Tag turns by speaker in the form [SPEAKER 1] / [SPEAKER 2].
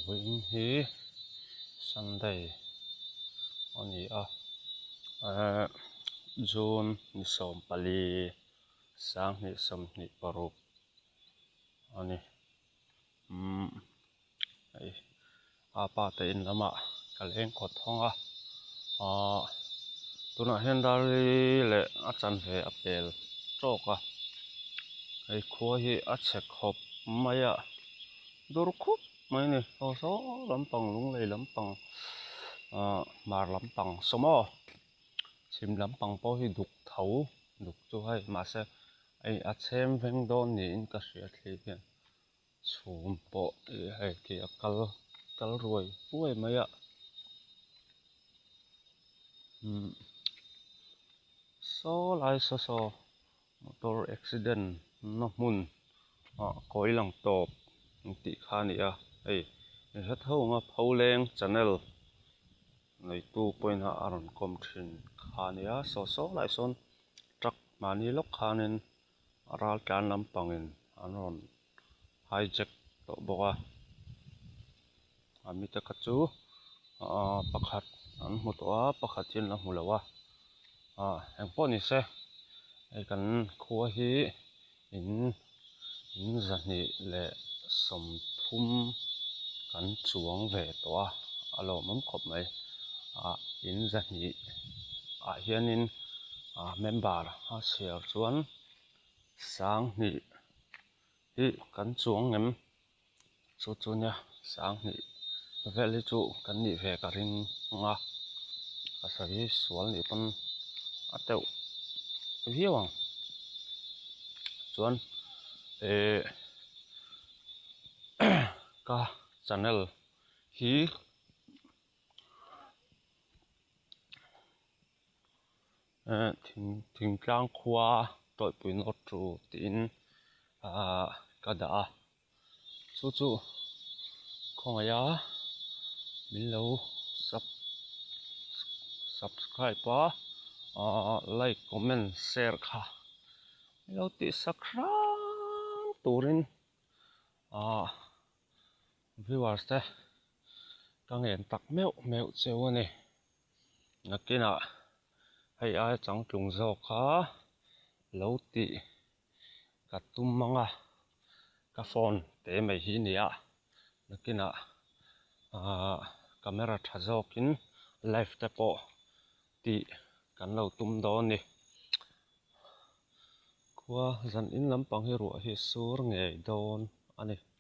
[SPEAKER 1] Vawiin hi Sunday a ni a ehh June ni 14 2026 a ni umm hei apa te in lamah ka leng kawt hawng a ahh tunah hian dar li leh a chanve a pel tawk a hei khua hi a chhe khawp mai a dur khup mai a ni saw saw lampang lunglei lampang ahh hmar lampang saw maw chhim lampang pawh hi duk tho duk chu hei mahse hei a chhem veng dawn niin ka hria thli hian chhum pawh ih hei khi a kal kal ruai ruai mai a umm saw lai saw saw motor accident na hmun ah kawi lang tawp ang tih kha a ni a hei hre tho ang a pholeng channel neitu pawhin a rawn kawm thin kha a nia saw saw lai sawn truck mahni lawk khanin a ral tlan lampangin an rawn hijack tawh bawk a a mite kha chu ahh pakhat an hmu tawh a pakhat hi an la hmu lo a ah engpawh ni se hei kan khua hi in in 230 kan chuang ve tawh a a lawmawm khawp mai ah in 200 ah hianin ah member a chhiar chuan 2000 hi kan chuang ngem chu chu nia 2000 vel hi chu kan nih ve ka ring a ka sawi sual nih pawn a teuh viau ang chuan eh ka channel hi. Eh thing thingtlang khua tawihpui nawt thu tiin ahh ka dah a chu chu khawngaih a min lo sub subscribe a ahh like comment share kha min lo tih sak hram turin ahh viewers te ka ngen tak meuh meuh cheu a ni. Nakinah hei aia changtlung zawk kha lo tih ka tum ang a, ka phone te mai hi nia nakinah ahh camera tha zawkin live te pawh tih kan lo tum dawn a ni. Khua zan in lampang hi ruah hi sur ngei dawn a ni.